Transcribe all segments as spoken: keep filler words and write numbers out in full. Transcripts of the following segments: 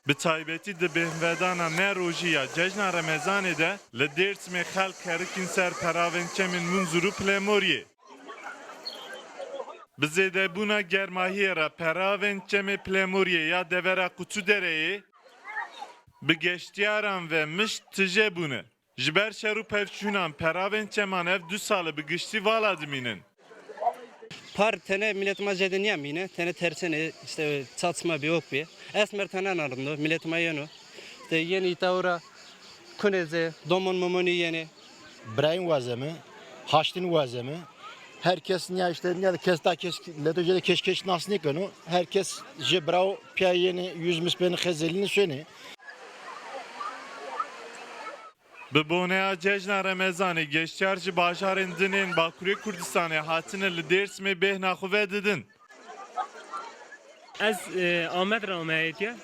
Bi taybetî di bêhnvedana ne rojî ya Cejna Remezanê de li Dêrsimê xelk herikîn ser peravên çemên Munzur û Pilemoriyê. Bi zêdebûna germahiyê re peravên çemê Pilemoriyê ya devera Quçûdereyê bi geştiyaran ve mişt tije bûne. Ji ber şer û pevçûnan peravên çeman ev du sal e bi giştî vala dimînin. Par tene millet ma jede niya mîne, tene tersene işte çatışma bir ok bir. Esmer tene narindo, millet ma yeno. İşte yeni itawra kuneze, domon momoni yeni. Birayên waze me, haştên waze me. Her kes niya işte niya kes ta kes leto jede keş keş nas nikeno. Her kes je biraw piya yeni yüz mispeni xezelini söne. Bi boneya Cejna Remezanê geştyar ji bajarên din ên Bakurê Kurdistanê hatine li Dêrsimê bêhna xwe vedidin. Ez e, Amed re ame hêtiye.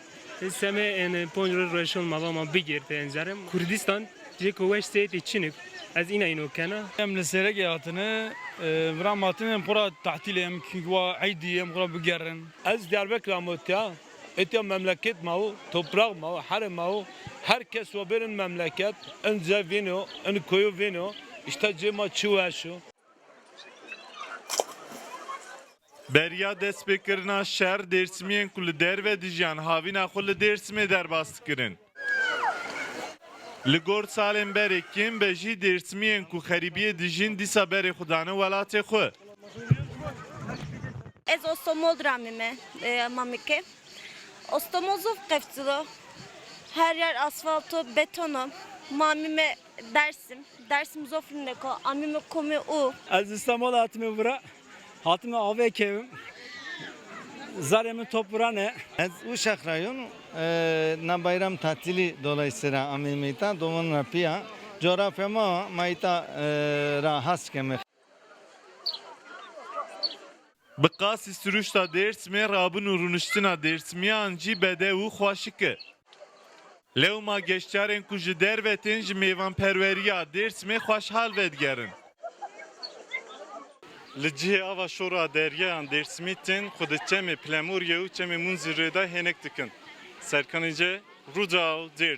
Ez semê en ponc roj reşon mava ma bigirte encarê. Kurdistan jê ku weş sêtî çinik. Ez îna îno kena. Em li Sêregê hatine, e, vira em hatine em xwe re tahtîlê em, çünkü wa eydî em xwe re bigerin. Ez Diyarbekir ame hêtiya. Etiya memleket ma o, topraq ma o, herê ma o. Her kes wa bêrin memleket, in cev vîno, in koyo vîno, işte cê ma çi weş o. Beriya destpêkirina şer, Dêrsimiyên ku li derve dijiyan havîna xwe li Dêrsimê derbas dikirin. Li gor salên berê kêm be jî Dêrsimiyên ku xerîbiyê dijîn dîsa berê xwe dane welatê xwe. Ez Ostomol re amîme, e, mamike. Ostomol zof qefçilo. Her yer asfalto, betono. Ma amîme Dersim. Dersim zof rindeko. Amîme komê û. Ez Îstanbul hatime vira. Hatime avê kevim. Zarê min top vira ne. Ez Uşak rayon, e, na bayram tatili dolayısıyla amîme îta, doman ra piya. Coğrafya ma, ma îta, e, ra has keme. Bi qasî siruşta Dêrsimê rabin û rûniştina Dêrsimiyan jî bedew û xweşik e. Lewma geştyarên ku ji derve tên ji mêvanperweriya Dêrsimê xweşhal vedigerin. Li cihê ava şora deryayan Dêrsimî tên xwe di çemê Pilemoriyê û çemê Munzîrê de hênik dikin. Serkanê ce, Rûdaw, Dêrsim.